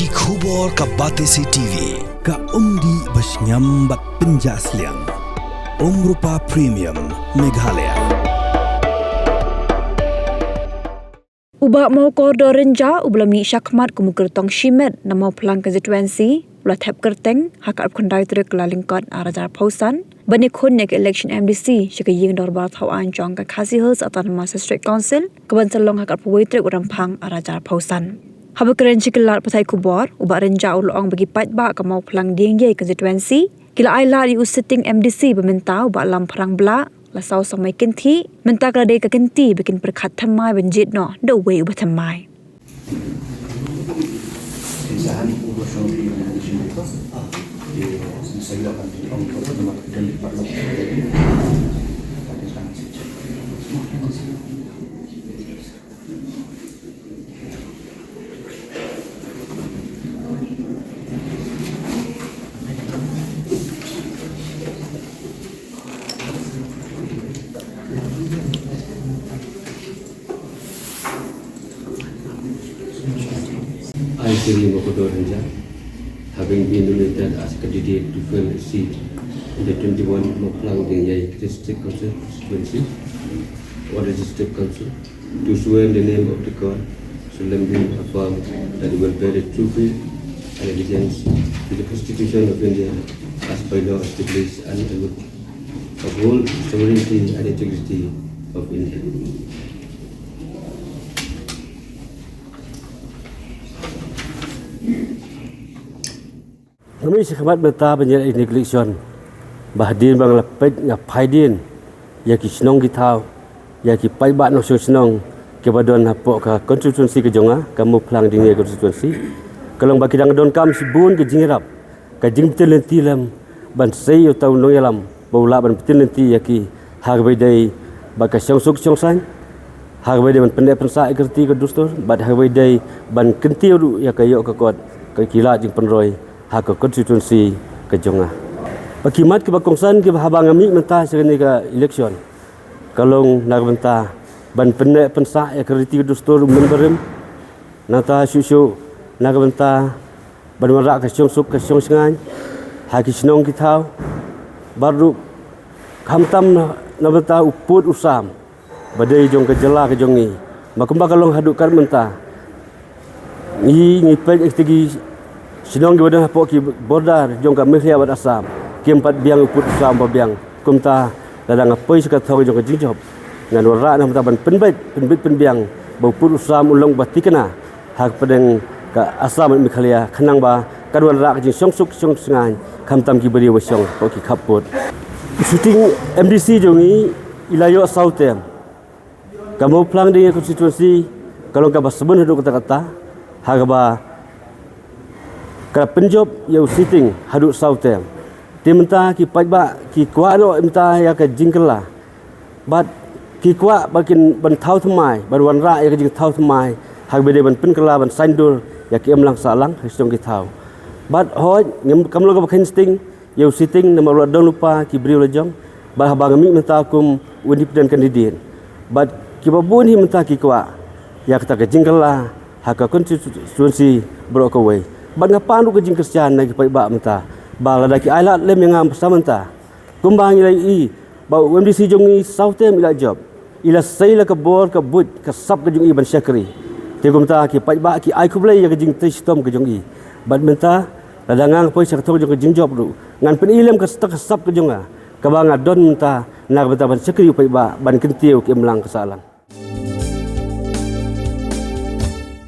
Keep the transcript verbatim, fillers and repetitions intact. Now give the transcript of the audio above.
Ki khubor ka Batesi T V, ka umdih ba shngiam bad pynjah sliang. Umrupa Premium, Meghalaya. U Bah Mawkordor Rynjah, uba la mih shakhmat kum u kyrtong shimet na Mawphlang constituency, u la thep kyrteng ha ka arphew khyndai tarik Kyllalyngkot ar hajar arphew san, ban ïakhun ïa ka election M D C sha ka ïing dorbar thaw aiñ jong ka Khasi Hills Autonomous District Council, kaban sa long ha ka arphew wei tarik u Rymphang ar hajar arphew san. Haba kren sha ki lad pathai khubor, u Bah Rynjah u la ong ba ki paidbah ka Mawphlang Diengiei constituency ki la ailad ïa u sitting M D C ba mynta, u Bah Lamphrang Blah, la saw samoi kynthih, mynta ka la dei ka kynti ba kin pyrkhat thymmai ban jied noh da uwei uba thymmai. I, Sri Mawkordor Rynjah, having been nominated as a candidate to fill a seat in the twenty-one Mawphlang Diengiei District Council constituency or the District Council, do swear in the name of the God, solemnly affirm that I will bear true faith and allegiance to the Constitution of India as by law established, and I will uphold the sovereignty and integrity of India. Nga mih shakhmat mynta ban ïaleh ïa kane ka election ba hadien ba nga la peit, nga peit hadien ïa ki shnong ki thaw, ïa ki paidbah nongshong shnong kiba don hapoh ka constituency ka jong nga, ka Mawphlang Diengiei constituency. Ka long ba ki dang donkam shibun ka jingïarap, ka jingpynlynti lem ban sei ïa uta u nongïalam ba u lah ban pynlynti ïa ki, ha kaba ïadei bad ka shongsuk shongsaiñ, ha kaba ïadei ban pynneh pynsah ïa ka riti ka dustur, bad ha kaba ïadei ban kyntiew ruh ïa ka ïoh ka kot ka, ki lad jingpynroi ha ka constituency ka jong nga. Ba ki mat kiba kongsan kiba haba nga mih mynta sha kane ka election, ka long na ka bynta ban pynneh pynsah ïa ka riti ka dustur u mynbarim, nangta shuh shuh na ka bynta ban wanrah ka shongsuk ka shongsaiñ ha ki shnong ki thaw, bad ruh khamtam na, na bynta u pud u sam ba dei jong ka jylla ka jong ngi. Ba kumba ka long haduh kat mynta, ngi, ngi peit ïa kita ki shnong kiba don hapoh ki border jong ka Meghalaya bad Assam, kim pat biang u pud u sam ba biang. Kumta, lada nga poi sha ka thong jong ka jingjop, ngan wanrah na ka bynta ban pynbeit, pynbeit pynbiang ba u pud u sam un long ba thikna ha ka pdeng ka Assam bad Meghalaya, khnang ba kan wanrah ka jingshongsuk shongsaiñ khamtam ki briew ba shong hapoh ki khappud. U sitting M D C jong ngi i la ïoh saw term. Ka Mawphlang Diengiei constituency ka long kaba sbun haduh katta katta, ha kaba ka la pynjop ïa u sitting haduh saw term. Te mynta ki paidbah ki kwah noh mynta ïa ka jingkylla, bad ki kwah ba kin ban thaw thymmai, ban wanrah ïa ka jingthaw thymmai ha kaba dei ban pynkylla, ban saiñdur ïa ka imlang sahlang ha ki shnong ki thaw. Bad hooid, ngim, kam long kaba kheiñ sting ïa u sitting namar u la don lypa ki briew la jong, bad haba nga mih mynta kum u independent candidate, bad kiba bun hi mynta ki kwah ïa kata ka jingkylla ha ka constituency baroh kawei. Bad nga pan ruh ka jingkyrshan na ki paidbah mynta ba lada ki ailad lem ïa nga mynta, kumba ngi la ïohi ba u M D C jong ngi saw term i la jop, i la sei la ka bor ka buit ka sap ka jong i ban shakri. Te kumta ki paidbah ki ai khublei ïa ka jingtrei shitom ka jong i. Bad mynta, lada nga nga poi sha ka thong jong ka jingjop ruh, ngan pyni lem ka sap ka jong nga kaba nga don mynta na ka bynta ban shakri u paidbah, ban kyntiew ka imlang ka sahlang.